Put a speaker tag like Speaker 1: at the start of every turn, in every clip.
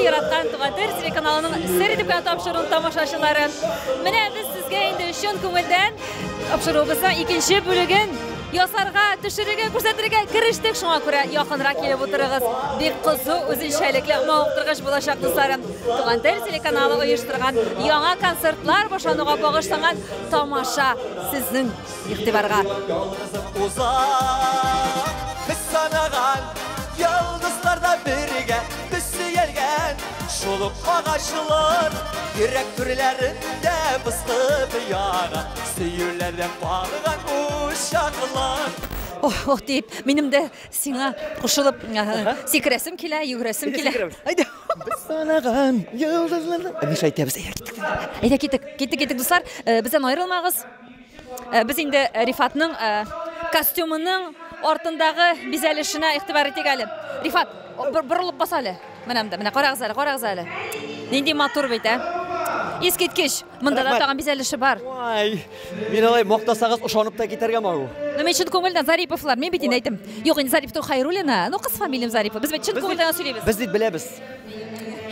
Speaker 1: яраткан Туган тел телеканалының Сер итеп кенә тапшыруын тамашачылары. Менә без сезгә инде чын күңелдән тапшыруыбызның икенче бүлеген ясарга, төшерергә, күрсәтергә керештек. Шуңа күрә якынрак килеп утырыгыз. Бик кызу, үзенчәлекле, мавыктыргыч булачак, дусларым. Туган тел телеканалы оештырган яңа концертлар башлануга багышланган тамаша сезнең игътибарга.
Speaker 2: Без санаган йолдызларда бергә без сөялгән шул ук агачлар йөрәк түрләрендә пыскып яна сөюләрдән калган учаклар.
Speaker 1: Ох, ох дип, минем дә сиңа кушылып сикерәсем килә, йөгерәсем килә.
Speaker 2: Әйдә. Без санаган йолдызларда. Миша әйтәбез, әйдә киттек.
Speaker 1: Әйдә киттек, киттек, киттек, дуслар. Бездән аерылмагыз. Без инде Рифатның костюмының артындагы бизәлешенә игътибар итик әле. Рифат, борылып бас әле. Менә монда, менә карагыз әле, карагыз әле. Нинди матур бит, ә? Искиткеч. Монда да тагын бизәлеше бар.
Speaker 2: Ой, мин алай мактасагыз ышанып та китәргә могу.
Speaker 1: Ну, мин чын күңелдән Зариповлар, мин бит инде әйтем. Юк, инде Зарипов түгел, Хайруллина. Ну, кыз фамилиям Зарипов. Без бит чын күңелдән сөйлибез.
Speaker 2: Без бит беләбез.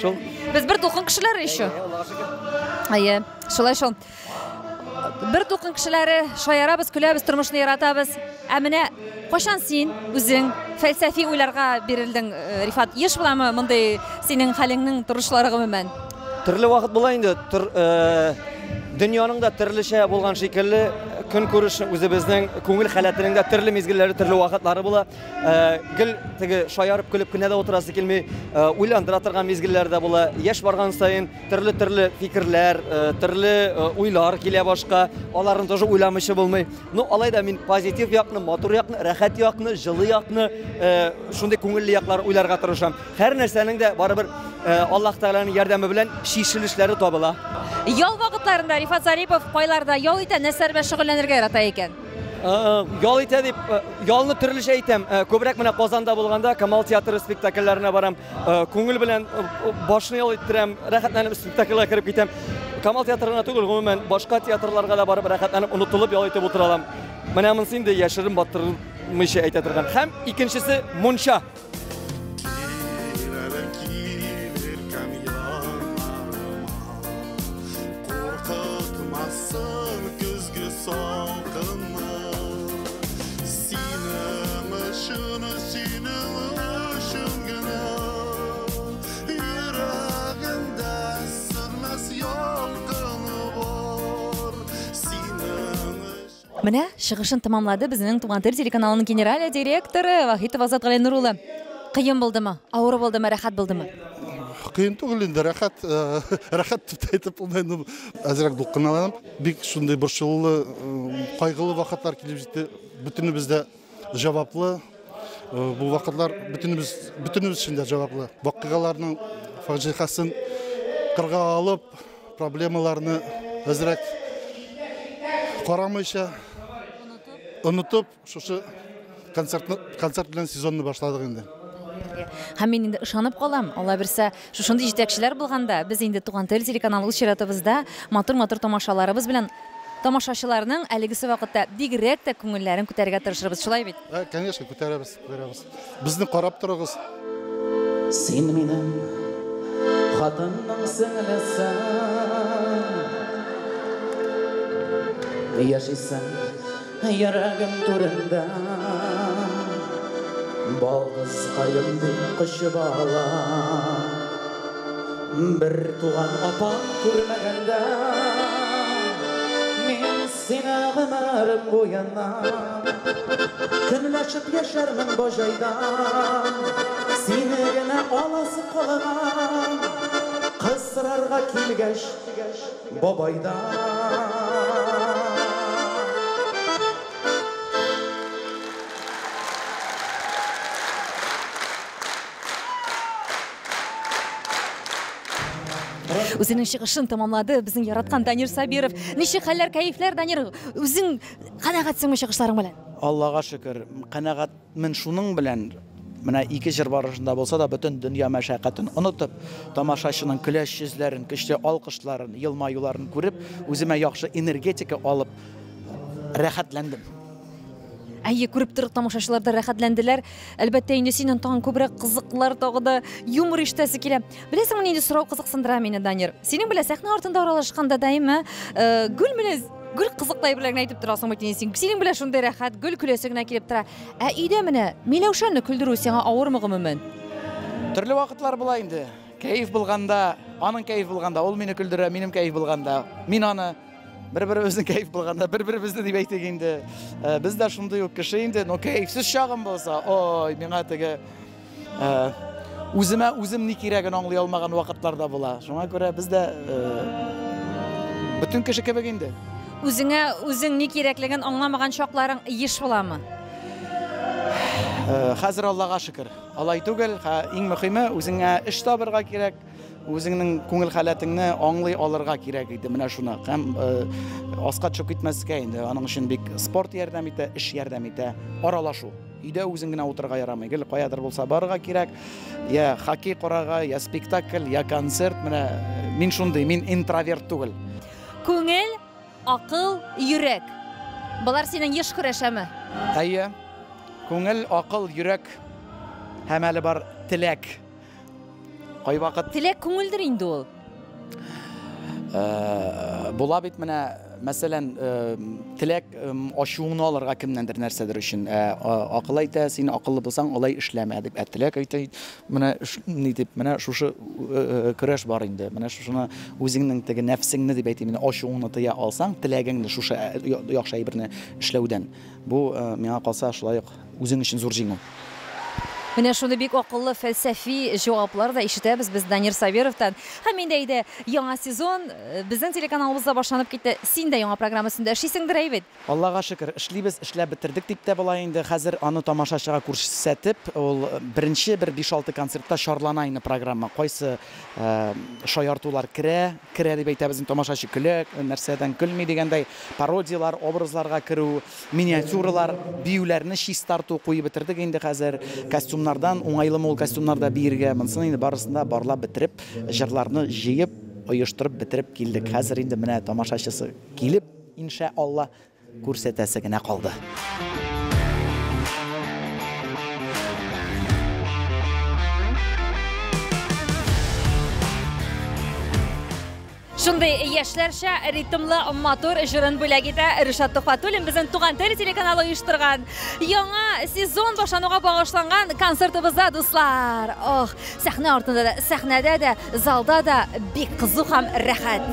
Speaker 2: Шул.
Speaker 1: Без бер дулкын кешеләре еще. Әйе, шулай шул. Бер дулкын кешеләре, шаярабыз, көләбез, тормышны яратабыз. Ә менә кайчан син үзең фәлсәфи уйларга бирелдең, Рифат? Еш буламы мондый синең хәлеңнең торышлары гомумән?
Speaker 2: Төрле вакыт була инде. Дөньяның да төрлечә булган шикелле, көнкүрешнең үзебезнең күңел халәтенең дә төрле мизгелләре, төрле вакытлары була. Гел теге шаярып көлеп кенә дә утырасы килми, уйландыра торган мизгелләр дә була. Яшь барган саен төрле-төрле фикерләр, төрле уйлар килә башка. Аларны тоже уйламыйча булмый. Ну, алай да мин позитив якны, матур якны, рәхәт якны, җылы якны, шундый күңелле яклар уйларга тырышам. Һәр нәрсәнең дә барыбер Аллаһ Тәгаләнең ярдәме белән чишелешләре табыла.
Speaker 1: Ял вакытларында Рифат Зарипов кайларда ял итә, нәрсәләр белән шөгыльләнергә ярата икән?
Speaker 2: Ял итә дип, ялны төрлечә әйтәм. Күбрәк менә Казанда булганда Камал театры спектакльләренә барам. Күңел белән башны ял иттерәм, рәхәтләнеп спектакльгә кереп китәм. Камал театрына түгел, гомумән, башка театрларга да барып рәхәтләнеп, онытылып ял итеп утыра алам. Менә монысы инде яшерен батырмыйча әйтә торган. Һәм икенчесе мунча.
Speaker 1: Менә чыгышын тәмамлады безнең Туган тел телеканалының генераль директоры Вахитов Азат Галинур улы. Кыен булдымы? Авыр булдымы? Рәхәт булдымы?
Speaker 3: Кыен түгел инде, рәхәт, рәхәт дип әйтеп булмый инде. Әзрәк дулкынланам. Бик шундый борчулы, кайгылы вакытлар килеп җитте. Бөтенебез дә җаваплы. Бу вакытлар бөтенебез, бөтенебез өчен дә җаваплы. Вакыйгаларның фаҗигасын кырга алып, проблемаларны әзрәк карамыйча, онытып, шушы концертны, концерт белән сезонны башладык инде.
Speaker 1: Һәм мин инде ышанып калам, Алла бирсә, шушындый җитәкчеләр булганда, без инде Туган тел телеканалы үз чиратыбызда матур-матур тамашаларыбыз белән тамашачыларның әлегесе вакытта бигрәк тә күңелләрен күтәрергә тырышырбыз, шулай бит?
Speaker 3: Ә, конечно, күтәрәбез, күтәрәбез. Безне карап торыгыз.
Speaker 4: Син минем хатынның сеңлесе. Яшисең йөрәгем түрендә. Балдыз каем дип кочып ала. Бер туган апам күрмәгәндә, мин сине гомерем буена көнләшеп яшәрмен баҗайдан. Сине генә аласы калган, кыз сорарга килгәч бабайдан.
Speaker 1: Үзенең чыгышын тәмамлады безнең яраткан Данир Сабиров. Ничек хәлләр, кәефләр, Данир? Үзең канәгатьсеңме чыгышларың белән?
Speaker 4: Аллага шөкер, канәгатьмен шуның белән. Менә ике җыр барышында булса да бөтен дөнья мәшәкатен онытып, тамашачының көләч йөзләрен, көчле алкышларын, елмаюларын күреп, үземә яхшы энергетика алып рәхәтләндем.
Speaker 1: Әйе, күреп торып тамашачылар да рәхәтләнделәр. Әлбәттә, инде синнән тагын күбрәк кызыклар, тагы да юмор ишетәсе килә. Беләсеңме, нинди сорау кызыксындыра мине, Данир? Синең белән сәхнә артында аралашканда даими э, гөл менә гөл кызыклы әйберләр генә әйтеп торасың бит инде син. Синең белән шундый рәхәт, гөл көләсе генә килеп тора. Ә өйдә менә Миләүшәне көлдерү сиңа авырмы гомумән?
Speaker 4: Төрле вакытлар була инде. Кәеф булганда, аның кәеф булганда, ул мине көлдерә, минем кәеф булганда, мин аны. Бер-беребезнең кәеф булганда, бер-беребезне дип әйтик инде. Э, без дә шундый ук кеше инде, но кәефсез чагым булса, ой, миңа теге э, үземә үзем ни кирәген аңлый алмаган вакытлар да була. Шуңа күрә без дә э, бөтен кеше кебек инде.
Speaker 1: Үзеңә үзең ни кирәклеген аңламаган чакларың еш буламы?
Speaker 4: Хәзер Аллага шөкер. Алай түгел, иң мөһиме үзеңә эш табырга кирәк. Үзеңнең күңел халәтеңне аңлый алырга кирәк иде менә шуны. Һәм э, аска төшеп китмәскә инде. Аның өчен бик спорт ярдәм итә, эш ярдәм итә, аралашу. Өйдә үзең генә утырырга ярамый. Гел каядыр булса барырга кирәк. Я хоккей карарга, я спектакль, я концерт. Менә э, мин шундый, мин интроверт түгел.
Speaker 1: Күңел, акыл, йөрәк. Болар синең еш көрәшәме?
Speaker 4: Әйе. Күңел, акыл, йөрәк һәм әле бар теләк. Кайвакыт
Speaker 1: Теләк күңелдер инде ул.
Speaker 4: Э, була бит менә, мәсәлән, э, теләк ачуыңны алырга кемнәндер нәрсәдер өчен. Ә, акыл әйтә, син акыллы булсаң, алай эшләмә дип. Ә теләк әйтә, менә ни дип, менә шушы э, көрәш бар инде. Менә шушыны үзеңнең теге нәфсеңне дип әйтим, ачуыңны тыя алсаң, теләгеңне шушы яхшы әйберне эшләүдән. Бу миңа калса шулай ук үзең өчен зур җиңү.
Speaker 1: Менә шундый бик акыллы фәлсәфи җаваплар да ишетәбез без Данир Сабировтан. Һәм инде әйдә, яңа сезон э, безнең телеканалыбызда башланып китте. Син дә яңа программа өстендә эшлисеңдер, әй бит?
Speaker 4: Аллага шөкер, эшлибез, эшләп бетердек дип тә була инде. Хәзер аны тамашачыга күрсәтеп, ул беренче бер 5-6 концертта чарлана инде программа. Кайсы э, шаяртулар керә, керә дип әйтәбез инде, тамашачы көлә, нәрсәдән көлми дигәндәй, пародиялар, образларга керү, Миниатюралар, биюләрне чистарту куеп бетердек инде хәзер. Костюмнардан, уңайлымы ул костюмнарда биергә, монысын инде барысын да барлап бетереп, җырларны җыеп, оештырып бетереп килдек. Хәзер инде менә тамашачысы килеп, иншә Алла, күрсәтәсе генә калды.
Speaker 1: Шундый яшьләрчә ритмлы матур җырын бүләк итә Ришат Төхвәтуллин безнең Туган тел телеканалы оештырган яңа сезон башлануга багышланган концертыбызда, дуслар. Ох, сәхнә артында да, сәхнәдә дә, залда да бик кызу һәм рәхәт.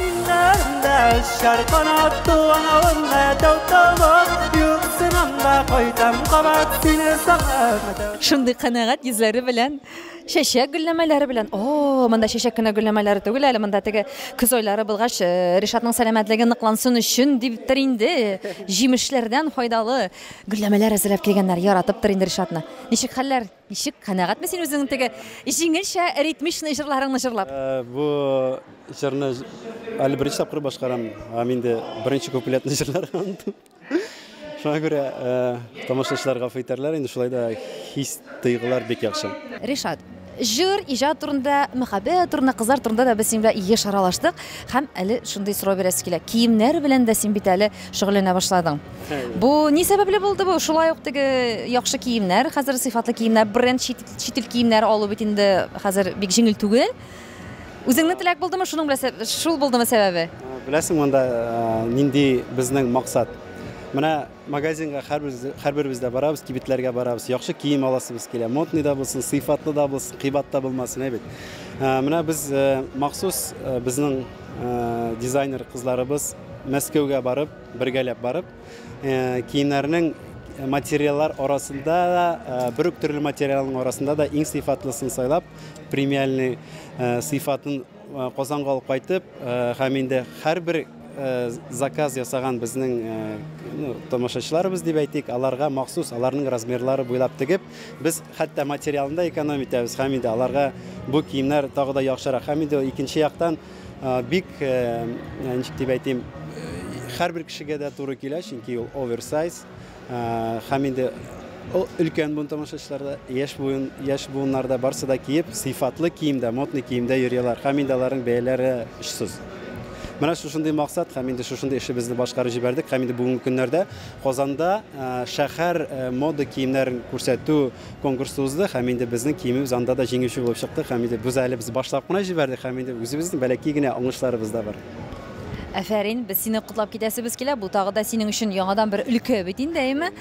Speaker 5: Илләрендә очар канат туган авылга тау-тавык юксынам да кайтам кабат сине сагынып.
Speaker 1: Шундый канәгать йөзләре белән Чәчәк гөлләмәләре белән. О, монда чәчәк кенә гөлләмәләре түгел әле, монда теге көз айлары булгач, э, Ришатның сәламәтлеге ныклансын өчен диптер инде, җимешләрдән файдалы гөлләмәләр әзерләп килгәннәр. Яратыптыр инде Ришатны. Ничек хәлләр? Ничек канәгатьме син үзеңнең теге җиңелчә ритмичный җырларыңны җырлап?
Speaker 6: Э, бу җырны әле беренче тапкыр башкарам. Һәм инде беренче куплетны җырларга оныттым. Шуңа күрә э, тамашачылар гафу итәрләр, инде шулай да хис тойгылар бик яхшы.
Speaker 1: Ришат, җыр, иҗат турында, мәхәббәт турында, кызлар турында да без синең белән еш аралаштык. Һәм әле шундый сорау бирәсе килә. Киемнәр белән дә син бит әле шөгыльләнә башладың. Бу ни сәбәпле булды бу? Шулай ук теге яхшы киемнәр, хәзер сыйфатлы киемнәр, бренд чит, чит ил киемнәре алу бит инде хәзер бик җиңел түгел. Үзеңнең теләк булдымы, шуның белән шул булдымы сәбәбе?
Speaker 6: Беләсең, монда нинди безнең максат? Менә магазинга һәрберебез дә барабыз, кибетләргә барабыз. Яхшы кием аласыбыз килә. Модный да булсын, сыйфатлы да булсын, кыйбат та булмасын, әй бит. Менә без махсус безнең дизайнер кызларыбыз Мәскәүгә барып, бергәләп барып, киемнәрнең материаллар арасында да, бер үк төрле материалның арасында да иң сыйфатлысын сайлап, премиальный сыйфатын Казанга алып кайтып, һәм инде һәрбер заказ ясаган безнең ну, тамашачыларыбыз дип әйтик, аларга махсус аларның размерлары буйлап тегеп, без хәтта материалын да эконом итәбез һәм инде аларга бу киемнәр тагы да яхшырак. Һәм инде икенче яктан бик ничек дип әйтим, һәрбер кешегә дә туры килә, чөнки ул оверсайз. Һәм инде өлкән буын тамашачылар да, яшь буын, яшь буыннар да барсы да киеп, сыйфатлы киемдә, модный киемдә йөриләр. Һәм инде аларның бәяләре очсыз. Менә шушындый максат һәм инде шушындый эшебезне башкарып җибәрдек һәм инде бүгенге көннәрдә Казанда шәһәр мода киемнәрен күрсәтү конкурсы узды һәм инде безнең киемебез анда да җиңүче булып чыкты һәм инде без әле без башлап кына җибәрдек һәм инде үзебезнең бәләкәй генә уңышларыбыз да бар.
Speaker 1: Әфәрин, без сине котлап китәсебез килә. Бу тагы да синең өчен яңадан бер өлкә бит инде, әйеме?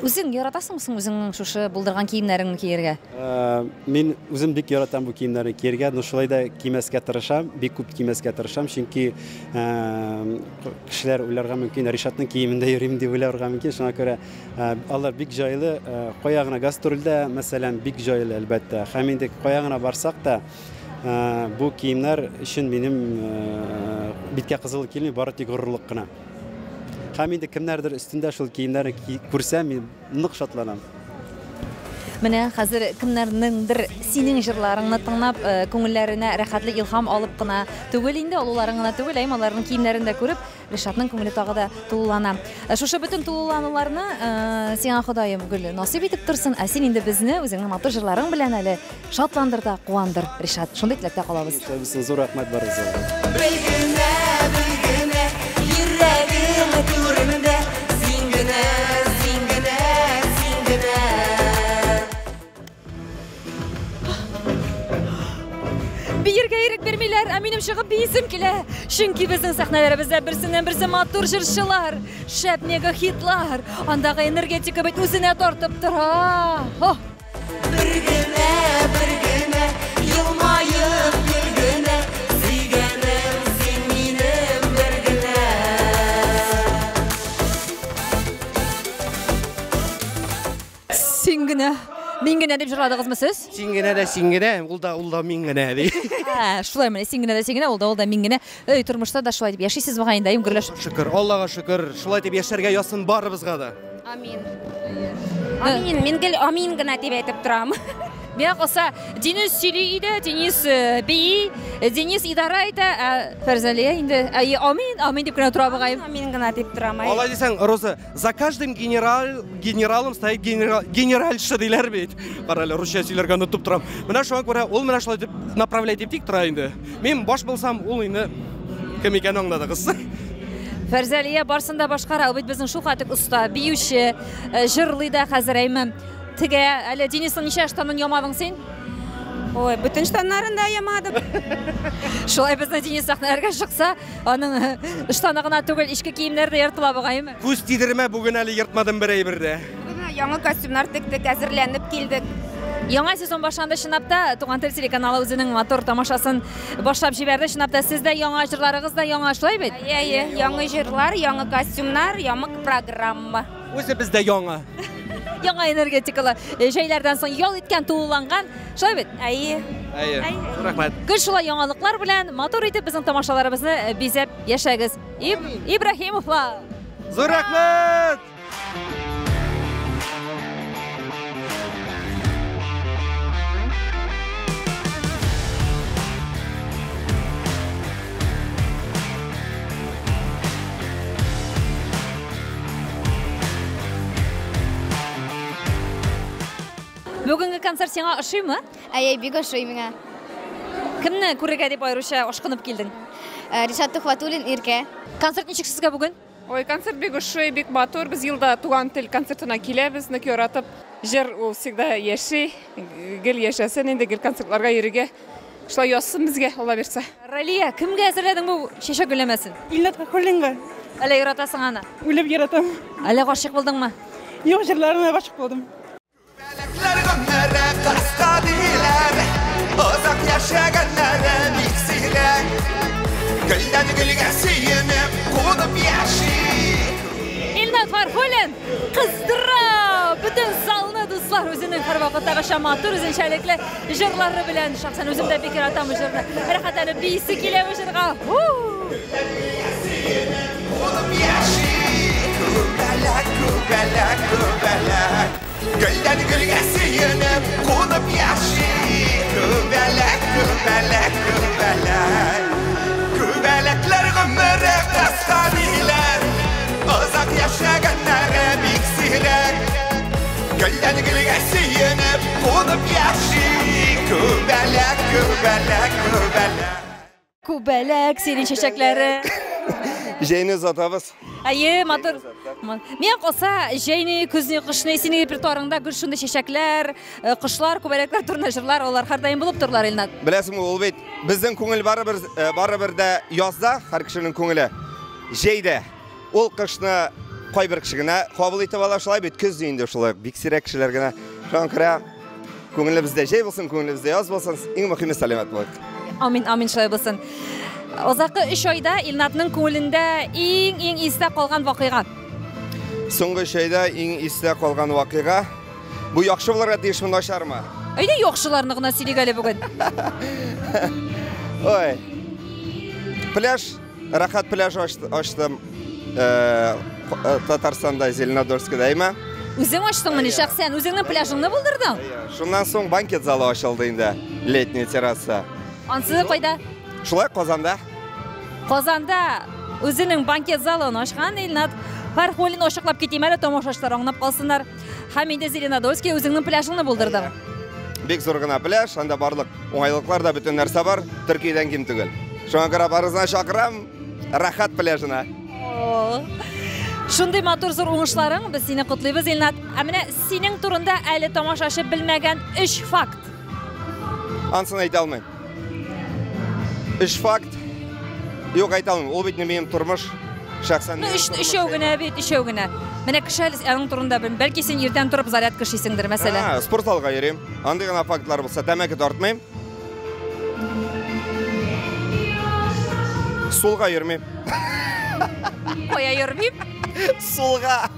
Speaker 1: Үзең яратасыңмы соң үзеңнең шушы булдырган киемнәреңне кияргә?
Speaker 6: Мин үзем бик яратам бу киемнәрне кияргә, но шулай да кимәскә тырышам, бик күп кимәскә тырышам, чөнки кешеләр уйларга мөмкин, Ришатның киемендә йөрим дип уйларга мөмкин. Шуңа күрә алар бик җайлы, кая гына гастрольдә, мәсәлән, бик җайлы, әлбәттә. Һәм инде кая гына барсак та, бу киемнәр өчен минем биткә кызыл килми, бары тик горурлык кына. Һәм инде кемнәрдер өстендә шул киемнәрне күрсәм, мин нык шатланам.
Speaker 1: Менә хәзер кемнәрнеңдер синең җырларыңны тыңлап, күңелләренә рәхәтле илһам алып кына түгел инде, алуларын гына түгел, әмма аларның киемнәрен дә күреп, Ришатның күңеле тагы да тулылана. Шушы бөтен тулылануларны сиңа Ходаем гөл насыйп итеп торсын, ә син инде безне үзеңнең матур җырларың белән әле шатландыр да куандыр, Ришат. Шундый теләктә калабыз.
Speaker 6: Зур рәхмәт барыгызга.
Speaker 5: Белгенә, белгенә, йөрәгем түрендә, син генә, син генә, син генә.
Speaker 1: Биергә ирек бирмиләр, ә минем чыгып биисем килә. Чөнки безнең сәхнәләребездә берсеннән-берсе матур җырчылар, шәп мега хитлар. Андагы энергетика бит үзенә тартып тора. Һо!
Speaker 5: Бер генә, бер генә, елмаеп көл генә, сөйгәнем син минем бер генә.
Speaker 1: Син генә, мин генә дип җырладыгызмы сез?
Speaker 7: Син генә дә син генә, ул да, ул да мин генә ди.
Speaker 1: Ә, шулай менә, син генә дә син генә, ул да, ул да мин генә. Өй, тормышта да шулай дип яшисез бугай инде, әйем гөрләшеп.
Speaker 7: Шөкер, Аллага шөкер, шулай дип яшәргә язсын барыбызга да.
Speaker 8: Амин. Амин, мин гел амин генә дип әйтеп торам.
Speaker 1: Миңа калса, Денис сөйли иде, Денис бии, Денис идара итә, ә Фәрзәлия инде, әй, амин, амин дип кенә тора бугай.
Speaker 8: Амин генә дип торам, әй.
Speaker 7: Алай дисәң, Роза, за каждым генералом стоит генеральша диләр бит. Кара әле, русча сөйләргә онытып торам. Менә шуңа күрә ул менә шулай дип направлять итеп тик тора инде. Мин баш булсам, ул инде кем икәнен аңладыгыз.
Speaker 1: Фәрзәлия барсын да башкара, ул бит безнең шул хәтле оста, биюче, җырлый да хәзер, әйме. Теге, әле Денисның ничә штанын ямадың син?
Speaker 8: Ой, бөтен штаннарын да ямадым.
Speaker 1: Шулай безнең Денис сәхнәләргә чыкса, аның штаны гына түгел, эчке киемнәре дә ертыла бугай, әйме?
Speaker 7: Күз тидермә, бүген әле ертмадым бер әйбер дә.
Speaker 8: Бүген яңа костюмнар тектек, әзерләнеп килдек.
Speaker 1: Яңа сезон башланды, чынлап та, Туган тел телеканалы үзенең матур тамашасын башлап җибәрде. Чынлап та, сездә яңа җырларыгыз да яңа, шулай бит?
Speaker 8: Әйе, әйе, яңа җырлар, яңа костюмнар, яңа программа.
Speaker 7: Үзебез дә яңа.
Speaker 1: Яңа энергетикалы җәйләрдән соң ял иткән, тулыланган, шулай бит?
Speaker 8: Әйе.
Speaker 7: Әйе.
Speaker 8: Әйе.
Speaker 7: Рәхмәт.
Speaker 1: Гел шулай яңалыклар белән матур итеп безнең тамашаларыбызны бизәп яшәгез. Ибраһимовлар.
Speaker 7: Зур рәхмәт!
Speaker 1: Бүгенге концерт сиңа ошыймы?
Speaker 9: Әйе, бик ошый миңа.
Speaker 1: Кемне күрергә дип аеруча ашкынып килдең?
Speaker 9: Ришат Тухватуллин, Иркә.
Speaker 1: Концерт ничек сезгә бүген?
Speaker 10: Ой, концерт бик ошый, бик матур. Без елда Туган тел концертына киләбез, нык яратып. Җыр ул всегда яши, гел яшәсен инде, гел концертларга йөрергә. Шулай язсын безгә, Алла бирсә.
Speaker 1: Ралия, кемгә әзерләдең бу чәчәк гөлләмәсен?
Speaker 11: Илнат Фәхруллинга.
Speaker 1: Әллә яратасың аны?
Speaker 11: Үлеп яратам.
Speaker 1: Әллә гашыйк булдыңмы?
Speaker 11: Юк, җырларына гашыйк булдым.
Speaker 12: Күбәләкләр гомере кыска диләр, озак яшәгәннәре бик сирәк. Гөлдән гөлгә сөенеп, кунып яши.
Speaker 1: Илнат Фәрхуллин кыздыра бөтен залны, дуслар, үзенең һәрвакыттагыча матур, үзенчәлекле җырлары белән. Шәхсән үзем дә бик яратам бу җырны. Рәхәтләнеп биисе килә бу җырга. Ху!
Speaker 12: Кунып яши. Күбәләк, күбәләк, күбәләк. Гөлдән гөлгә сөенеп, кунып яши. Күбәләк, күбәләк, күбәләк. Күбәләкләр гомере кыска диләр, озак яшәгәннәре бик сирәк. Гөлдән гөлгә сөенеп, кунып яши. Күбәләк, күбәләк, күбәләк.
Speaker 1: Күбәләк, сирень чәчәкләре.
Speaker 13: Җәйне озатабыз.
Speaker 1: Әйе, матур. Миңа калса, җәйне, көзне, кышны синең репертуарыңда гел шундый чәчәкләр, э, кошлар, күбәләкләр турында җырлар, алар һәрдаим булып торырлар, Илнат.
Speaker 13: Беләсеңме, ул бит безнең күңел барыбер, э, барыбер дә язда, һәр кешенең күңеле җәйдә. Ул кышны кайбер кеше генә кабул итеп ала, шулай бит, көз инде шулай, бик сирәк кешеләр генә. Шуңа күрә күңелебездә җәй булсын, күңелебездә яз булсын, иң мөһиме сәламәт булыйк.
Speaker 1: Амин, амин, шулай булсын. Азакы өч айда Илнатның күңелендә иң-иң истә калган вакыйга.
Speaker 13: Соңгы өч айда иң истә калган вакыйга. Бу яхшы булырга тиешме, начармы?
Speaker 1: Әйдә яхшыларны гына сөйлик әле бүген.
Speaker 13: Ой. Пляж Рәхәт пляж ачтым. Э, э, Татарстанда, Зеленодольскида, әйме?
Speaker 1: Үзең ачтыңмыни, шәхсән? Үзеңнең пляжыңны булдырдың?
Speaker 13: Шуннан соң банкет залы ачылды инде, летняя терраса.
Speaker 1: Ансы кайда?
Speaker 13: Шулай Казанда.
Speaker 1: Казанда үзенең банкет залын ачкан Илнат Фәрхуллин ачыклап китим әле, тамашачылар аңлап калсыннар. Һәм инде Зеленодольский үзеңнең пляжыңны булдырдың.
Speaker 13: Бик зур гына пляж, анда барлык уңайлыклар да, бөтен нәрсә бар, Төркиядән ким түгел. Шуңа күрә барыгызны чакырам Рәхәт пляжына.
Speaker 1: Шундый матур зур уңышларың, без сине котлыйбыз, Илнат. Ә менә синең турында әле тамашачы белмәгән өч факт.
Speaker 13: Ансын әйтә алмыйм. Өч факт. Юк, әйтә алмыйм. Ул бит минем тормыш. Шәхсән
Speaker 1: Ну, өч, өчәү генә бит, өчәү генә. Менә кеше әле аның турында белми. Бәлки син иртән торып зарядка эшлисеңдер, мәсәлән.
Speaker 13: А, спорт залга йөрим. Андый гына фактлар булса, тәмәке тартмыйм. Сулга йөрмим.
Speaker 1: Кая йөрмим?
Speaker 13: Сулга.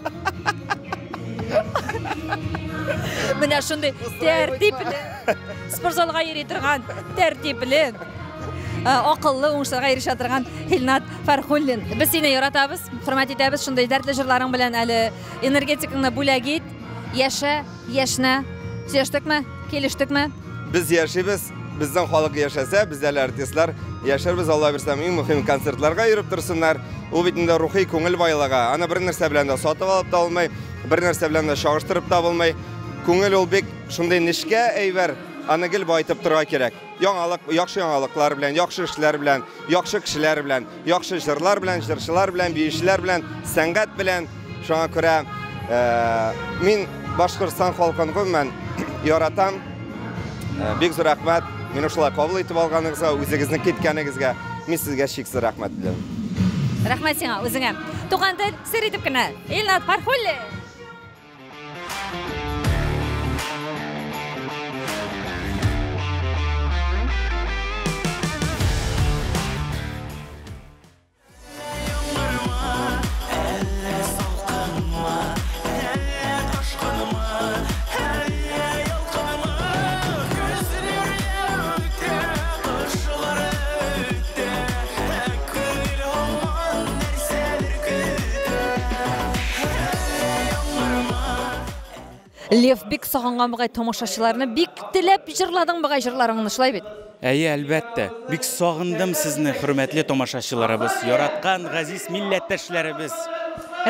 Speaker 1: Менә шундый тәртипле спортзалга йөри торган тәртипле э, акыллы уңышларга ирешә торган Илнат Фәрхуллин. Без сине яратабыз, хөрмәт итәбез. Шундый дәртле җырларың белән әле энергетикаңны бүләк ит. Яшә, яшьнә. Сөйләштекме? Килештекме?
Speaker 13: Без яшибез, безнең халык яшәсә, без әле артистлар яшәрбез, Алла бирсә, иң мөһим концертларга йөреп торсыннар. Ул бит инде рухи күңел байлыгы. Аны бер нәрсә белән дә сатып алып та булмый, бер нәрсә белән дә чагыштырып та булмый. Күңел ул бик шундый нечкә әйбер, аны гел баетып торырга кирәк. Яңалык, яхшы яңалыклар белән, яхшы эшләр белән, яхшы кешеләр белән, яхшы җырлар белән, җырчылар белән, биючеләр белән, сәнгать белән. Шуңа күрә мин Башкортстан халкын гомумән яратам. Бик зур рәхмәт. Мине шулай кабул итеп алганыгызга, үзегезнең киткәнегезгә. Мин сезгә чиксез рәхмәт беләм.
Speaker 1: Рәхмәт сиңа, үзеңә. Туган тел сер итеп кенә. Илнат Фәрхуллин. Лев бик сагынган бугай тамашачыларны, бик теләп җырладың бугай җырларыңны, шулай бит?
Speaker 14: Әйе, әлбәттә. Бик сагындым сезне, хөрмәтле тамашачыларыбыз, яраткан газиз милләттәшләребез.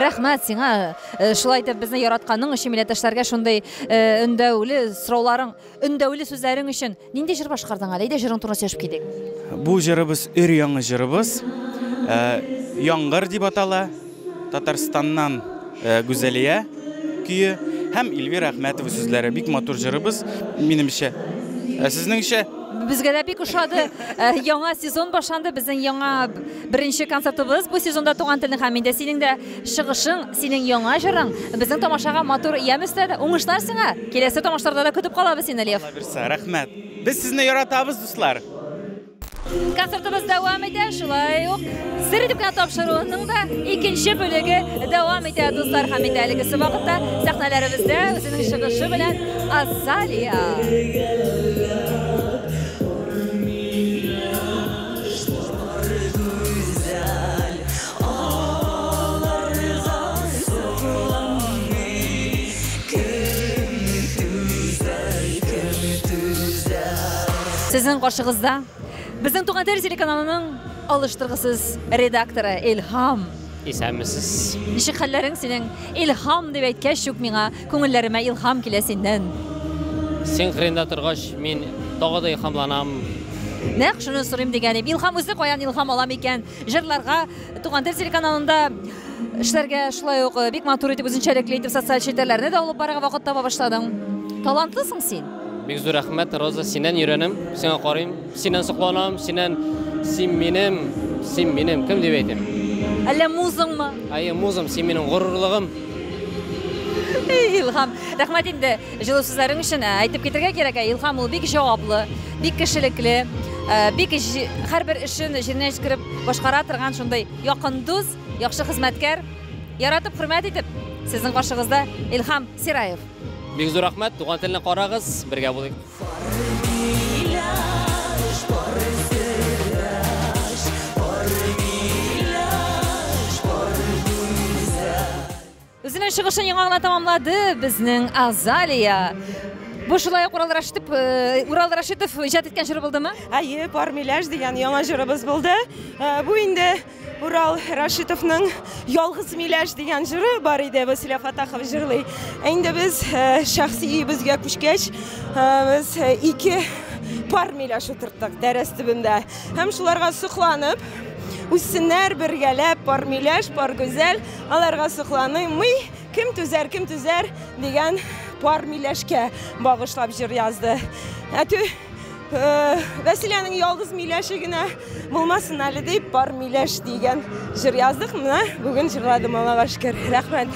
Speaker 1: Рәхмәт сиңа, э, шулай итеп безне яратканың өчен, милләттәшләргә шундый э, өндәүле сорауларың, өндәүле сүзләрең өчен. Нинди җыр башкардың әле? Әйдә җырың турында сөйләшеп китик.
Speaker 14: Бу җырыбыз өр-яңы җырыбыз. Э, Яңгыр дип атала. Татарстаннан э, Гүзәлия көе һәм Эльвира Әхмәтова сүзләре. Бик матур җырыбыз, минемчә. Ә сезнеңчә?
Speaker 1: Безгә дә бик ошады. Э, яңа сезон башланды. Безнең яңа беренче концертыбыз бу сезонда Туган телнең һәм инде синең дә чыгышың, синең яңа җырың безнең тамашага матур ямь өстәде. Уңышлар сиңа. Киләсе тамашларда да көтеп калабыз сине, Лев.
Speaker 14: Алла бирсә, рәхмәт. Без сезне яратабыз, дуслар.
Speaker 1: Концертыбыз дәвам итә, шулай ук сер итеп кенә тапшыруының да икенче бүлеге дәвам итә, дуслар. Һәм инде әлегесе вакытта сәхнәләребездә үзенең чыгышы белән Азалия. Сезнең каршыгызда безнең Туган тел телеканалының алыштыргысыз редакторы Илһам.
Speaker 15: Исәнмесез.
Speaker 1: Ничек хәлләрең синең? Илһам дип әйткәч үк миңа күңелләремә илһам килә синнән.
Speaker 15: Син кырыенда торгач, мин тагы да илһамланам.
Speaker 1: Нәкъ шуны сорыйм дигән идем. Илһам үзе каян илһам ала микән? Җырларга Туган тел телеканалында эшләргә шулай ук бик матур итеп үзенчәлекле итеп социаль челтәрләрне дә алып барырга вакыт таба башладың. Талантлысың син.
Speaker 15: Бик зур рәхмәт, Роза, синнән өйрәнәм, сиңа карыйм, синнән сокланам, синнән син минем, син минем, кем дип әйтим?
Speaker 1: Әллә музыңмы?
Speaker 15: Әйе, музым, син минем горурлыгым.
Speaker 1: Илһам, рәхмәт инде җылы сүзләрең өчен. Әйтеп китергә кирәк, Илһам ул бик җаваплы, бик кешелекле, бик һәрбер эшен җиренә җиткереп башкара торган шундый якын дус, яхшы хезмәткәр. Яратып, хөрмәт итеп, сезнең каршыгызда Илһам Сираев.
Speaker 15: Бик зур рәхмәт, туган телне карагыз, бергә булыйк.
Speaker 1: Үзенең чыгышын яңа гына тәмамлады безнең Азалия. Бу шулай ук Урал Рашитов, Урал Рашитов иҗат иткән җыр булдымы?
Speaker 11: Әйе, Пар миләш дигән яңа җырыбыз булды. Бу инде Урал Рашитовның Ялгыз миләш дигән җыры бар иде, Василә Фатахов җырлый. Ә инде без шәхси өебезгә күчкәч, без ике пар миләш утырттык тәрәз төбендә. Һәм шуларга сокланып, үссеннәр бергәләп, пар миләш, пар гүзәл, аларга сокланыймый, кем түзәр, кем түзәр дигән пар миләшкә багышлап җыр язды. Әтү Вәсиләнең ялгыз миләше генә булмасын әле дип, пар миләш дигән җыр яздык. Менә бүген җырладым, Аллага шөкер. Рәхмәт.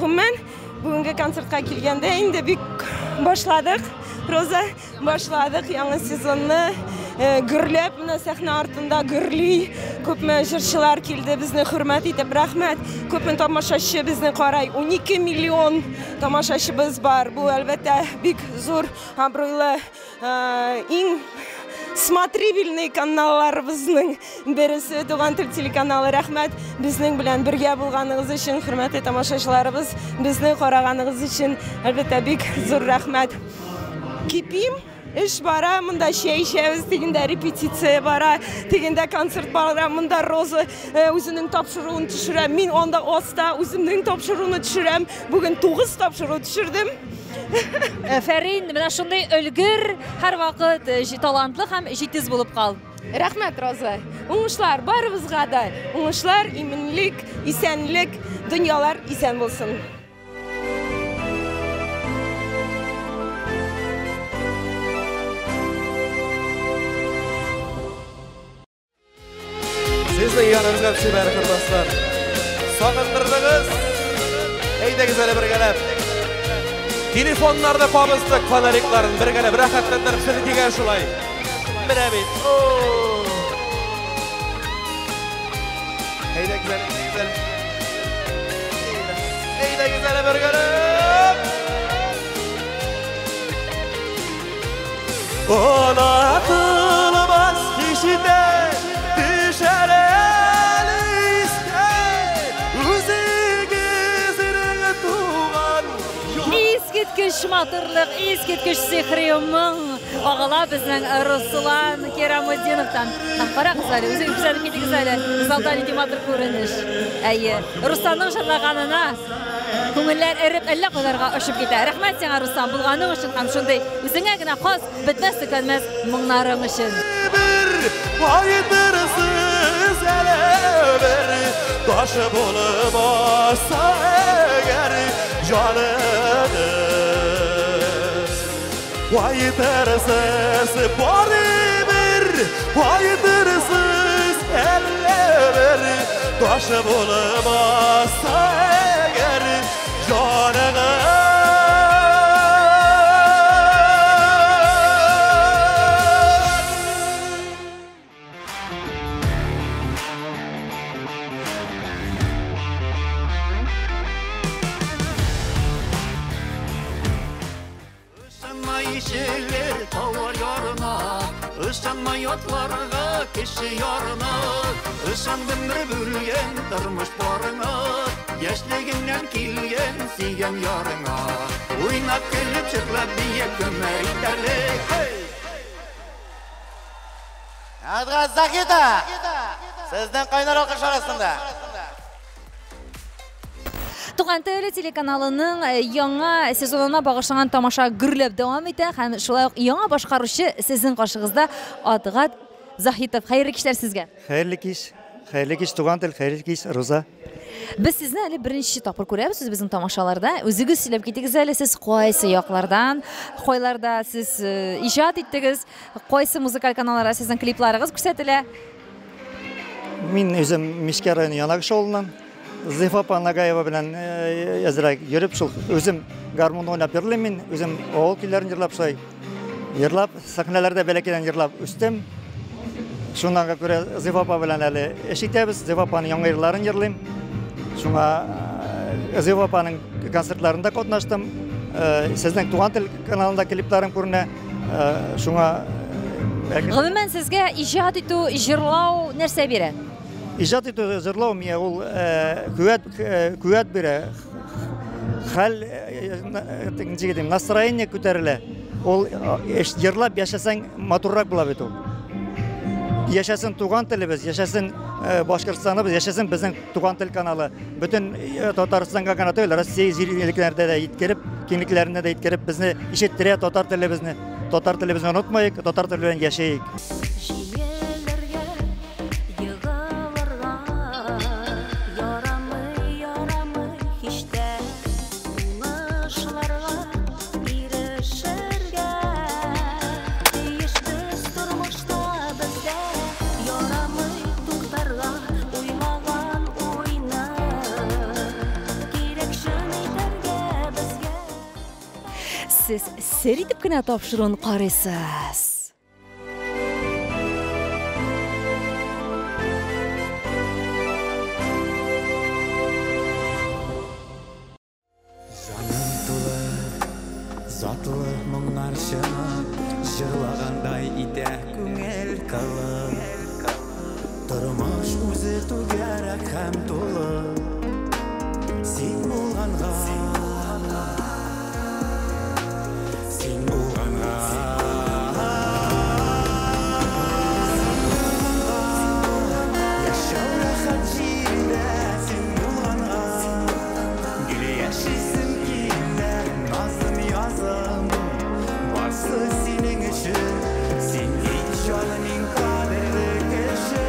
Speaker 11: Гомумән, бүгенге концертка килгәндә инде бик башладык. Роза, башладык яңа сезонны. Гөрләп, менә сәхнә артында гөрли. Күпме җырчылар килде, безне хөрмәт итеп, рәхмәт. Күпме тамашачы безне карай. 12 миллион тамашачыбыз бар. Бу, әлбәттә, бик зур, абруйлы, иң смотрибельный каналларыбызның бересе Туган тел телеканалы. Рәхмәт безнең белән бергә булганыгыз өчен, хөрмәтле тамашачыларыбыз, безне караганыгыз өчен, әлбәттә, бик зур рәхмәт. Кипим, эш бара, монда чәй эчәбез, тегендә репетиция бара, тегендә концерт бара, монда Роза үзенең тапшыруын төшерә, мин анда аста үземнең тапшыруны төшерәм. Бүген 9 тапшыру төшердем.
Speaker 1: Фәрин, менә шундый өлгер, һәрвакыт талантлы һәм җитез булып кал.
Speaker 11: Рәхмәт, Роза. Уңышлар барыбызга да. Уңышлар, иминлек, исәнлек, дөньялар исән булсын.
Speaker 16: Сезнең яныбызга төшеп дуслар. Сагындырдыгыз. Әйдәгез әле бергәләп. Телефоннарны кабыздык, фонарикларын бергәләп рәхәтләндереп сезнекегә шулай. Менә бит. Әйдәгез әле, әйдәгез әле. Әйдәгез әле бергәләп. Онытылмас кешедә төшәр әле искә, үзегезнең туган
Speaker 1: Искиткеч матурлык, искиткеч сихри моң агыла безнең Руслан Кирамутдиновтан. Һәм карагыз әле, үзегез күзәтеп китегез әле, залда нинди матур күренеш. Әйе, Русланның җырлаганына күңелләр эреп әллә кайларга очып китә. Рәхмәт сиңа, Руслан, булганың өчен һәм шундый үзеңә генә хас, бетмәс төкәнмәс моңнарың өчен.
Speaker 16: Бер кайтырсыз әле бер ташы булмаса әгәр җаныгыз. Кайтырсыз барыбер, кайтырсыз әле бер ташы булмаса әгәр җаныгыз.
Speaker 17: Ышанма ятларга, кеше ярына, ышандым бер бүлгән тормыш барыңа, яшьлегеңнән килгән сөйгән ярыңа. Уйнап, көлеп, җырлап, биеп гомер итәрлек.
Speaker 18: Адгаз Захита, сезнең кайнар алкыш арасында.
Speaker 1: Туган тел телеканалының яңа сезонына багышланган тамаша гөрләп дәвам итә һәм шулай ук яңа башкаручы сезнең каршыгызда Адгат Заһитов. Хәерле кичләр сезгә.
Speaker 19: Хәерле кич. Хәерле кич, Туган тел, хәерле кич, Роза.
Speaker 1: Без сезне әле беренче тапкыр күрәбез үзебезнең тамашаларда. Үзегез сөйләп китегез әле, сез кайсы яклардан, кайларда сез иҗат иттегез, кайсы музыкаль каналларда сезнең клипларыгыз күрсәтелә?
Speaker 19: Мин үзем Мишкә районы Янагыш авылыннан. Зифа апа Нагаева белән әзрәк йөреп, шул үзем гармун уйнап йөрлим мин, үзем авыл көйләрен җырлап шулай җырлап, сәхнәләрдә бәләкәйдән җырлап үстем. Шуннан күрә Зифа апа белән әле эш итәбез. Зифа апаның яңа җырларын җырлыйм. Шуңа Зифа апаның концертларында катнаштым. Сезнең Туган тел каналында клипларым күренә. Шуңа
Speaker 1: Гомумән, сезгә иҗат итү, җырлау нәрсә бирә?
Speaker 19: Иҗат итү, җырлау миңа ул куәт, куәт бирә. Хәл, ничек әйтим, настроение күтәрелә. Ул җырлап яшәсәң матуррак була бит ул. Яшәсен туган телебез, яшәсен Башкортстаныбыз, яшәсен безнең Туган тел каналы. Бөтен Татарстанга гына түгел, Россия җирлекләрендә дә җиткереп, киңлекләрендә дә җиткереп, безне ишеттерә татар телебезне. Татар телебезне онытмыйк, татар теле белән яшәйек.
Speaker 5: Җиңелергә, егылырга ярамый, ярамый һич тә. Уңышларга ирешергә тиешбез тормышта бездә. Ярамый туктарга уйлаган уйны. Кирәк чын итәргә безгә.
Speaker 1: Сез сер итеп кенә тапшыруын карыйсыз.
Speaker 20: Җаным тулы, затлы моңнар чыгып, җырлагандай итә күңел кылы. Тормыш үзе түгәрәк һәм тулы, син булганга. Син булганга. Яшәү рәхәт җирдә, син булганга. Гел яшисем килә, назым, язым, барсы синең өчен. Син бит җаным иң кадерле кеше.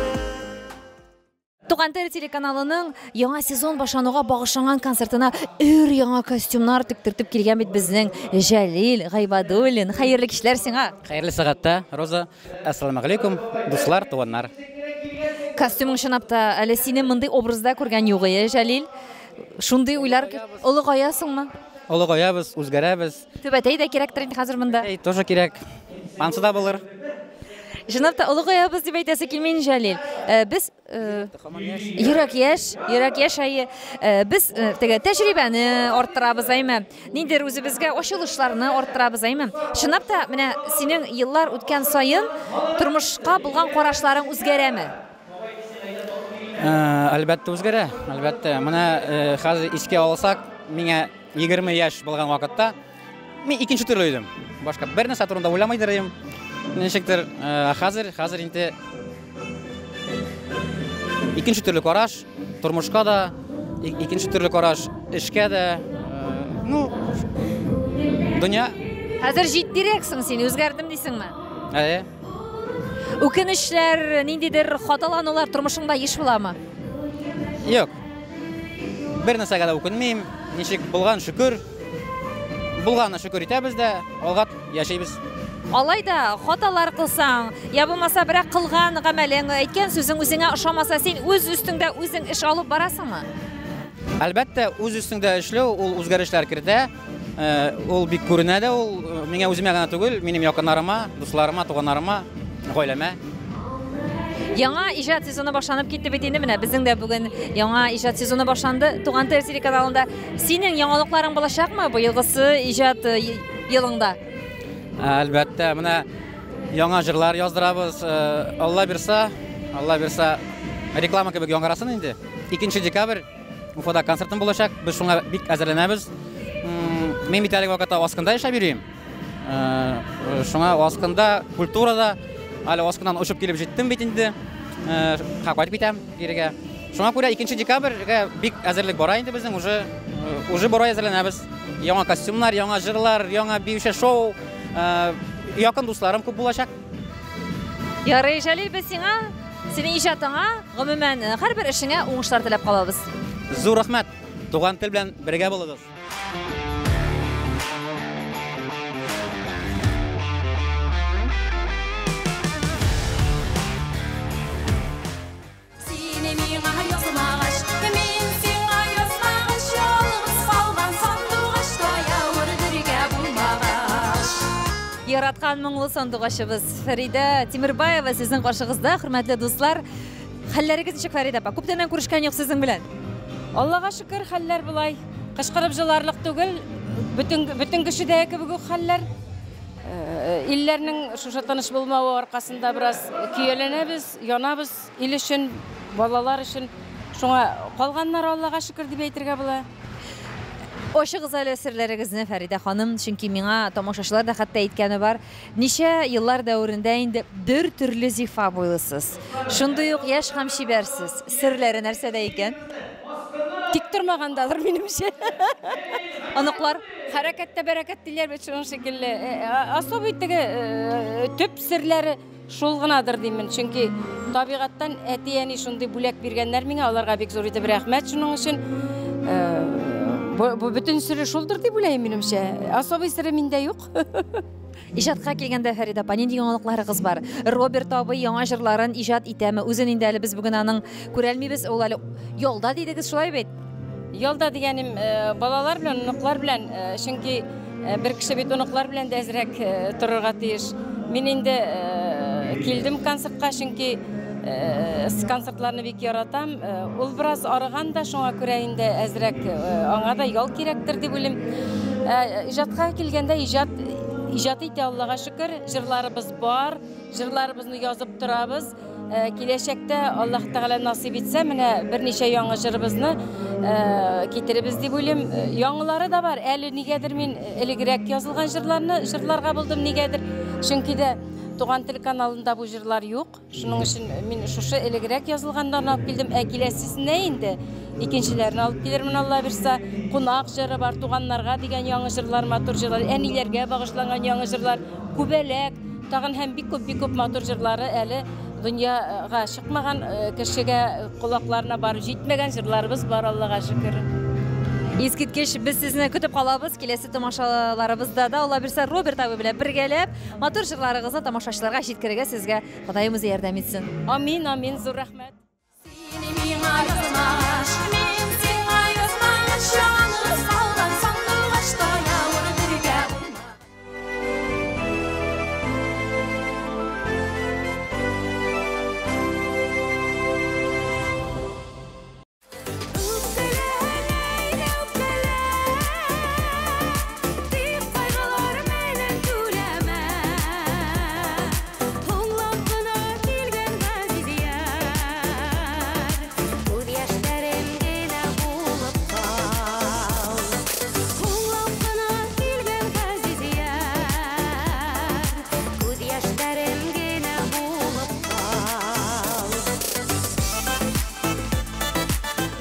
Speaker 1: Туган тел телеканалының яңа сезон башлануга багышланган концертына өр-яңа костюмнар тектертеп килгән бит безнең Җәлил Гайбадуллин. Хәерле кичләр сиңа.
Speaker 15: Хәерле сәгатьтә, Роза. Әссәламегаләйкүм, дуслар, туганнар.
Speaker 1: Костюмың чынлап та әле сине мондый образда күргән юк ие, Җәлил. Шундый уйлар олыгаясыңмы?
Speaker 15: Олыгаябыз, үзгәрәбез.
Speaker 1: Түбәтәй дә кирәктер инде хәзер монда.
Speaker 15: Түбәтәй тоже кирәк. Ансы да булыр.
Speaker 1: Чынлап та олыгаябыз дип әйтәсе килми инде, Җәлил. Без Йөрәк яшь, йөрәк яшь әйе. Без теге тәҗрибәне арттырабыз, әйме? Ниндидер үзебезгә ачылышларны арттырабыз, әйме? Чынлап та, менә синең еллар үткән саен тормышка булган карашларың үзгәрәме?
Speaker 15: Әлбәттә үзгәрә, әлбәттә. Менә хәзер искә алсак, миңа 20 яшь булган вакытта мин икенче төрле идем. Башка бер нәрсә турында уйламыйдыр идем. Ничектер, хәзер, хәзер инде икенче төрле караш, тормышка да, икенче төрле караш эшкә дә. Ну, дөнья.
Speaker 1: Хәзер җитдирәксең син, үзгәрдем дисеңме?
Speaker 15: Әйе.
Speaker 1: Үкенечләр, ниндидер хаталанулар тормышыңда еш буламы?
Speaker 15: Юк. Бер нәрсәгә дә үкенмим. Ничек булган, шөкер. Булганына шөкер итәбез дә, алга яшибез.
Speaker 1: Алай да хаталар кылсаң, я булмаса берәр кылган гамәлең, әйткән сүзең үзеңә ошамаса, син үз өстеңдә үзең эш алып барасыңмы?
Speaker 15: Әлбәттә, үз өстеңдә эшләү ул үзгәрешләр кертә. Ул бик күренә дә ул миңа үземә генә түгел, минем якыннарыма, дусларыма, туганнарыма, гаиләмә.
Speaker 1: Яңа иҗат сезоны башланып китте бит инде менә. Безнең дә бүген яңа иҗат сезоны башланды Туган тел телеканалында. Синең яңалыкларың булачакмы быелгысы иҗат елыңда?
Speaker 15: Әлбәттә, менә яңа җырлар яздырабыз. Алла бирса, Алла бирса, реклама кебек яңгырасын инде. 2 декабрь Уфада концертым булачак. Без шуңа бик әзерләнәбез. Мин бит әлеге вакытта Аскында яшәп йөрим. Шуңа Аскында культурада әле Аскыннан очып килеп җиттем бит инде. Ха, кайтып китәм кирегә. Шуңа күрә 2 декабрьгә бик әзерлек бара инде безнең уже. Уже бара әзерләнәбез. Яңа костюмнар, яңа җырлар, яңа биюче шоу. Якын дусларым күп булачак.
Speaker 1: Ярый, Җәлил, без сиңа, синең иҗатыңа, гомумән, һәрбер эшеңә уңышлар теләп калабыз.
Speaker 15: Зур рәхмәт. Туган тел белән бергә булыгыз.
Speaker 5: Сине миңа язмагач, мин сиңа язмагач, ялгыз калган сандугачтай авыр бергә булмагач.
Speaker 1: Яраткан моңлы сандугачыбыз Фәридә Тимербаева сезнең каршыгызда, хөрмәтле дуслар. Хәлләрегез ничек, Фәридә апа? Күптәннән күрешкән юк сезнең белән.
Speaker 21: Аллага шөкер, хәлләр болай. Кычкырып җыларлык түгел, бөтен бөтен кешедәге кебек үк хәлләр. Илләрнең шушы тыныч булмавы аркасында бераз көяләнәбез, янабыз ил өчен, балалар өчен. Шуңа калганнары Аллага шөкер дип әйтергә була.
Speaker 1: Ачыгыз әле серләрегезне, Фәридә ханым, чөнки миңа тамашачылар да хәтта әйткәне бар. Ничә еллар дәверендә инде бер төрле зифа буйлысыз. Шундый ук яшь һәм чибәрсез. Серләре нәрсәдә икән?
Speaker 21: Тик тормагандадыр, минемчә.
Speaker 1: Оныклар?
Speaker 21: Хәрәкәттә бәрәкәт диләр бит шуның шикелле. Особый теге төп серләре шул гынадыр димен. Чөнки табигатьтән әти-әни шундый бүләк биргәннәр миңа, аларга бик зур итеп рәхмәт шуның өчен. Бу бөтен сере шулдыр дип уйлыйм минемчә. Особый сере миндә юк.
Speaker 1: Иҗатка килгәндә, Фәридә апа, нинди яңалыкларыгыз бар? Роберт абый яңа җырларын иҗат итәме? Үзен инде әле без бүген аның күрәлмибез, ул әле ялда дидегез, шулай бит?
Speaker 21: Ялда дигәнем, балалар белән, оныклар белән, чөнки бер кеше бит оныклар белән дә әзрәк торырга тиеш. Мин инде килдем концертка, чөнки концертларны бик яратам. Ул бераз арыган да, шуңа күрә инде әзрәк аңа да ял кирәктер дип уйлыйм. Иҗатка килгәндә, иҗат иҗат итә, Аллага шөкер, җырларыбыз бар, җырларыбызны язып торабыз. Киләчәктә Аллаһ Тәгалә насыйп итсә, менә берничә яңа җырыбызны китеребез дип уйлыйм. Яңалары да бар. Әле нигәдер мин элегрәк язылган җырларны җырларга булдым нигәдер. Чөнки дә Туган тел каналында бу җырлар юк. Шуның өчен мин шушы элегрәк язылганнарны алып килдем. Ә киләсесенә инде икенчеләрен алып килермен, Алла бирса. Кунак җыры бар, туганнарга дигән яңа җырлар, матур җырлар, әниләргә багышланган яңа җырлар, күбәләк, тагын һәм бик күп, бик күп матур җырлары әле дөньяга чыкмаган, кешегә колакларына барып җитмәгән җырларыбыз бар, Аллага шөкер.
Speaker 1: Искиткеч, без сезне көтеп калабыз. Киләсе тамашаларыбызда да, Алла бирсә, Роберт абый белән бергәләп, матур җырларыгызны тамашачыларга җиткерергә сезгә Ходаем үзе ярдәм итсен.
Speaker 21: Амин, амин, зур рәхмәт.
Speaker 5: Син миңа язмагач, мин сиңа язмагач, ялгыз калган сандугачтай авыр бергә булмагач.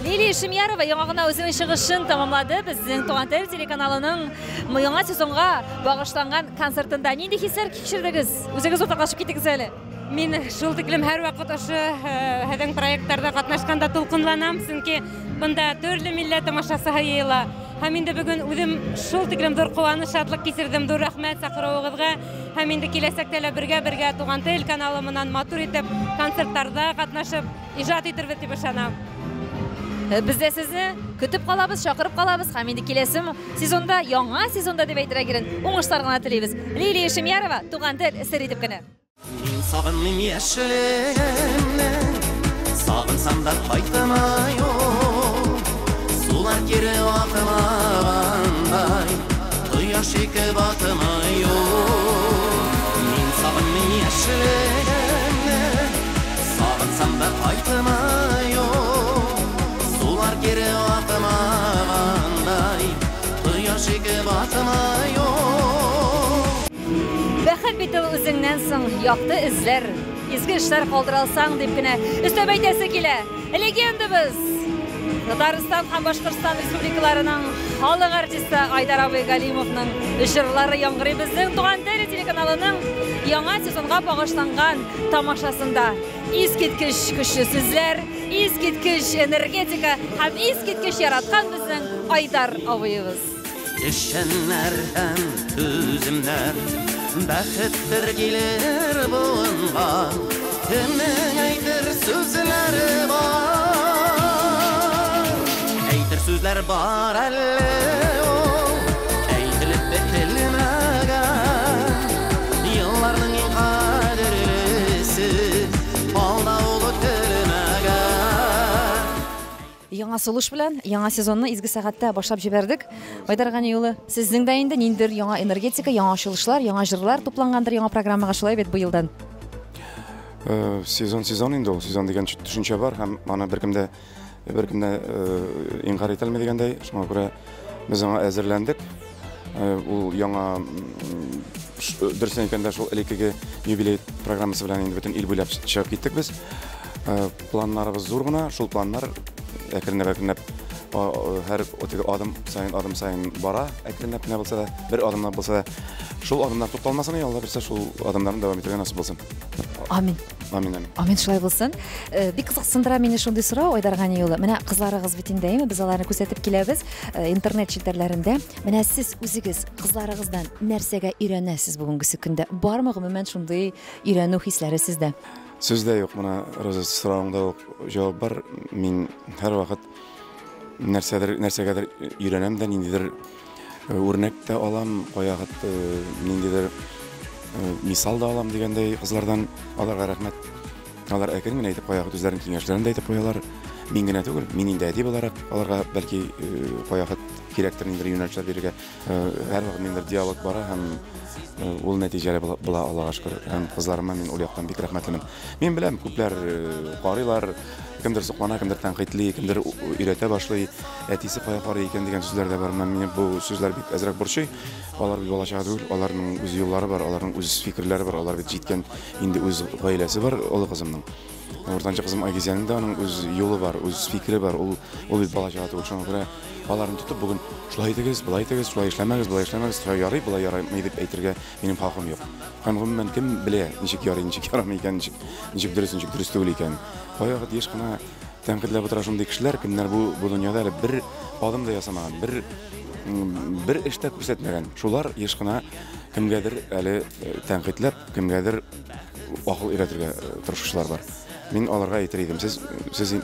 Speaker 1: Лилия Шемьярова яңа гына үзенең чыгышын тәмамлады. Безнең Туган тел телеканалының яңа сезонга багышланган концертында нинди хисләр кичердегез? Үзегез уртаклашып китегез әле.
Speaker 22: Мин шул тиклем һәрвакыт ошо һәҙең проектларда катнашканда тулҡынланам, сөнки бында төрлө милләт тамашасы йыйыла. Һәм инде бөгөн үҙем шул тиклем ҙур ҡыуаныш, шатлыҡ кисерҙем. Ҙур рәхмәт саҡырыуығыҙға. Һәм инде киләсәктә лә бергә-бергә Туган тел каналы менән матур итеп концертларда ҡатнашып ижад итербеҙ тип ышанам.
Speaker 1: Без дә сезне көтеп калабыз, чакырып калабыз һәм инде киләсе сезонда, яңа сезонда дип әйтергә кирәк, уңышлар гына телибез. Лилия Шемьярова, Туган тел сер итеп кенә.
Speaker 23: Мин сагынмыйм яшьлегемне, сагынсам да кайтмай ул. Сулар кире акмагандай, кояш ике батмай ул. Мин сагынмыйм яшьлегемне, сагынсам да кайтмай ул. Сулар кире акмагандай, кояш ике батмай ул.
Speaker 1: Бәхет бит ул үзеңнән соң якты эзләр, изге эшләр калдыра алсаң дип кенә өстәп әйтәсе килә. Легендабыз Татарстан һәм Башкортстан республикаларының халык артисты Айдар абый Галимовның җырлары яңгырый безнең Туган тел телеканалының яңа сезонга багышланган тамашасында. Искиткеч көчле сүзләр, искиткеч энергетика һәм искиткеч яраткан безнең Айдар абыебыз.
Speaker 23: Эшчәннәр һәм түземнәр бәхеттер килер буынга. Кемнең әйтер сүзләре бар? Әйтер сүзләр бар әле ул, әйтелеп бетелмәгән. Елларның иң кадерлесе, алда ул үтелмәгән.
Speaker 1: Яңа сулыш белән яңа сезонны изге сәгатьтә башлап җибәрдек. Айдар Гани улы, сезнең дә инде ниндидер яңа энергетика, яңа ачылышлар, яңа җырлар туплангандыр яңа программага, шулай бит бу елдан?
Speaker 2: Сезон сезон инде ул, сезон дигән төшенчә бар һәм аны беркем дә инкарь итә алмый дигәндәй, шуңа күрә без аңа әзерләндек. Ул яңа, дөресен әйткәндә, шул элеккеге юбилей программасы белән инде бөтен ил буйлап чыгып киттек без. Планнарыбыз зур гына, шул планнар әкренләп-әкренләп һәр теге адым саен, адым саен бара, әкренләп кенә булса да, бер адымнар булса да, шул адымнар тукталмасын, Алла бирсә, шул адымнарны дәвам итәргә насыйп булсын.
Speaker 1: Амин.
Speaker 2: Амин, амин.
Speaker 1: Амин, шулай булсын. Бик кызыксындыра мине шундый сорау, Айдар Гани улы. Менә кызларыгыз бит инде, әйме, без аларны күрсәтеп киләбез, интернет челтәрләрендә. Менә сез үзегез кызларыгыздан нәрсәгә өйрәнәсез бүгенгесе көндә? Бармы гомумән шундый өйрәнү хисләре сездә?
Speaker 2: Сүз дә юк, менә Роза, соравыңда ук җавап бар. Мин һәрвакыт нәрсәдер, нәрсәгәдер өйрәнәм дә, ниндидер үрнәк тә алам, кайвакыт ниндидер мисал да алам дигәндәй кызлардан. Аларга рәхмәт. Алар әкрен генә әйтеп кайвакыт үзләренең киңәшләрен дә әйтеп куялар. Мин генә түгел, мин инде әти буларак аларга бәлки кайвакыт кирәктер ниндидер юнәлешләр бирергә. Һәрвакыт ниндидер диалог бара һәм ул нәтиҗәле була, Аллага шөкер. Һәм кызларыма мин ул яктан бик рәхмәтлемен. Мин беләм, күпләр карыйлар, кемдер соклана, кемдер тәнкыйтьли, кемдер өйрәтә башлый. Әтисе кая карый икән дигән сүзләр дә бар. Менә мине бу сүзләр бик әзрәк борчый. Алар бит бала чага түгел, аларның үз юллары бар, аларның үз фикерләре бар, алар бит җиткән инде үз гаиләсе бар олы кызымның. Уртанчы кызым Айгизәнең дә аның үз юлы бар, үз фикере бар. Ул бит бала чага түгел. Шуңа күрә аларны тотып бүген шулай итегез, болай итегез, шулай эшләмәгез, болай эшләмәгез, шулай ярый, болай ярамый дип әйтергә минем хакым юк. Һәм гомумән кем белә, ничек ярый, ничек ярамый икән, ничек дөрес, ничек дөрес түгел икән. Кайвакыт еш кына тәнкыйтьләп утыра шундый кешеләр, кемнәр бу дөньяда әле бер адым да ясамаган, бер эш тә күрсәтмәгән. Шулар еш кына кемгәдер әле тәнкыйтьләп, кемгәдер акыл өйрәтергә тырышучылар бар. Мин аларга әйтер идем, сез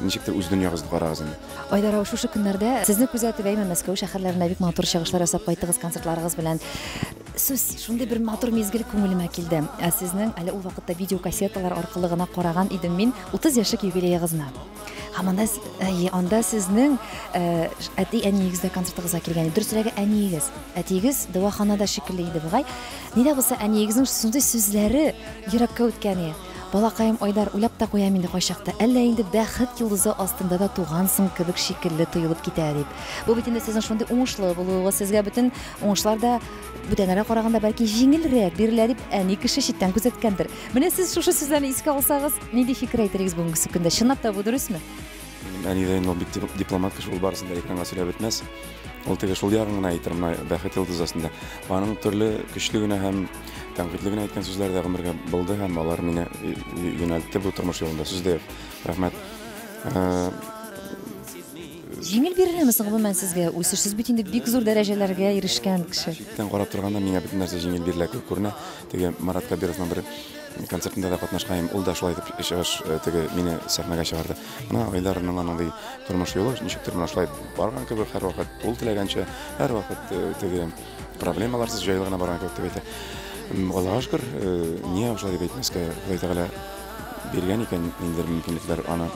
Speaker 2: ничектер үз дөньягызны карагыз инде.
Speaker 1: Айдар абый, шушы көннәрдә сезне күзәтеп, әйме, Мәскәү шәһәрләрендә бик матур чыгышлар ясап кайттыгыз концертларыгыз белән. Сүз шундый бер матур мизгел күңелемә килде. Ә сезнең әле ул вакытта видеокассеталар аркылы гына караган идем мин 30 яшьлек юбилеегызны. Һәм анда сезнең әти-әниегез дә концертыгызга килгән иде. Дөресрәге, әниегез. Әтиегез дәваханада шикелле иде бугай. Ни дә булса, әниегезнең шундый сүзләре йөрәккә үткән иде. Балакаем Айдар, уйлап та куям инде кайчакта. Әллә инде бәхет йолдызы астында да тугансың кебек шикелле тоелып китә дип. Бу бит инде сезнең шундый уңышлы булуыгыз, сезгә бөтен уңышлар да бүтәннәргә караганда бәлки җиңелрәк бирелә дип әни кеше читтән күзәткәндер. Менә сез шушы сүзләрне искә алсагыз, нинди фикер әйтер идегез бүгенге көндә? Чынлап та бу дөресме?
Speaker 2: Минем әни дә инде ул бик дипломат кеше, ул барысын да экранга сөйләп бетмәс. Ул теге шул ягын гына әйтер, менә бәхет йолдызы астында. Аның төрле көчле генә һәм тәнкыйтьле генә әйткән сүзләре дә гомергә булды һәм алар мине юнәлтте бу тормыш юлында. Сүз дә юк. Рәхмәт.
Speaker 1: Җиңел биреләме соң гомумән сезгә үсеш? Сез бит инде бик зур дәрәҗәләргә ирешкән кеше.
Speaker 2: Читтән карап торганда миңа бөтен нәрсә җиңел бирелә кебек күренә. Теге Марат Кабировның бер концертында да катнашкан, ул да шулай итеп чыгыш, теге мине сәхнәгә чыгарды. Менә Айдарның андый тормыш юлы ничектер менә шулай барган кебек, һәрвакыт ул теләгәнчә, һәрвакыт теге проблемаларсыз җайлы гына барган кебек дип әйтә. Аллага шөкер, нигә шулай дип әйтмәскә, Ходай Тәгалә биргән икән ниндидер мөмкинлекләр, аны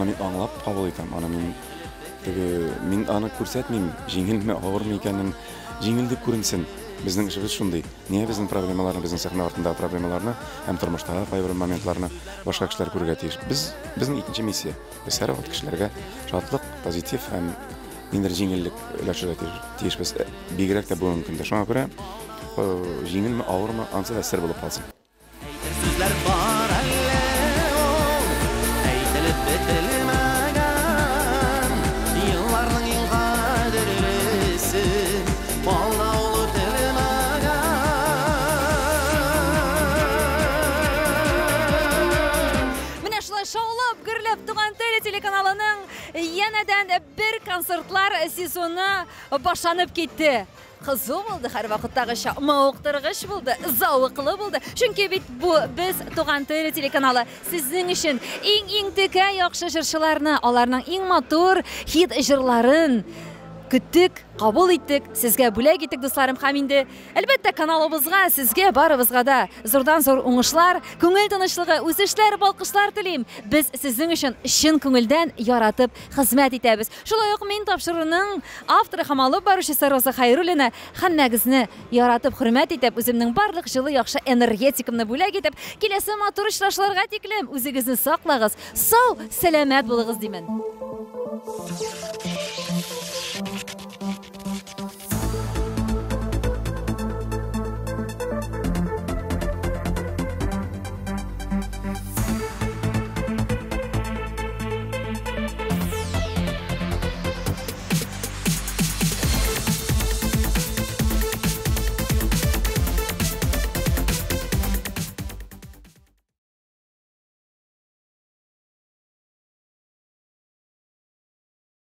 Speaker 2: мин аңлап кабул итәм, аны мин теге, мин аны күрсәтмим, җиңелме, авырмы икәнен, җиңел дип күренсен. Безнең эшебез шундый. Нигә безнең проблемаларны, безнең сәхнә артындагы проблемаларны һәм тормыштагы кайбер моментларны башка кешеләр күрергә тиеш. Без, безнең икенче миссия. Без һәрвакыт кешеләргә шатлык, позитив һәм ниндидер җиңеллек өләшергә тиешбез. Бигрәк тә бүгенге көндә. Шуңа күрә, җиңелме, авырмы, ансы да сер булып калсын.
Speaker 23: Әйтер сүзләр бар әле ул, әйтелеп бетелмәгән.
Speaker 1: телеканалының янәдән бер концертлар сезоны башланып китте. Кызу булды һәрвакыттагыча, мавыктыргыч булды, зәвыклы булды. Чөнки бит бу без Туган тел телеканалы сезнең өчен иң-иң текә яхшы җырчыларны, аларның иң матур хит җырларын көттек, кабул иттек, сезгә бүләк иттек, дусларым. Һәм инде, әлбәттә, каналыбызга, сезгә, барыбызга да зурдан-зур уңышлар, күңел тынычлыгы, үсешләр, балкышлар телим. Без сезнең өчен чын күңелдән яратып хезмәт итәбез. Шулай ук мин тапшыруның авторы һәм алып баручысы Роза Хәйруллина һәммәгезне яратып, хөрмәт итеп, үземнең барлык җылы яхшы энергетикамны бүләк итеп, киләсе матур очрашуларга тиклем үзегезне саклагыз, сау, сәламәт булыгыз димен.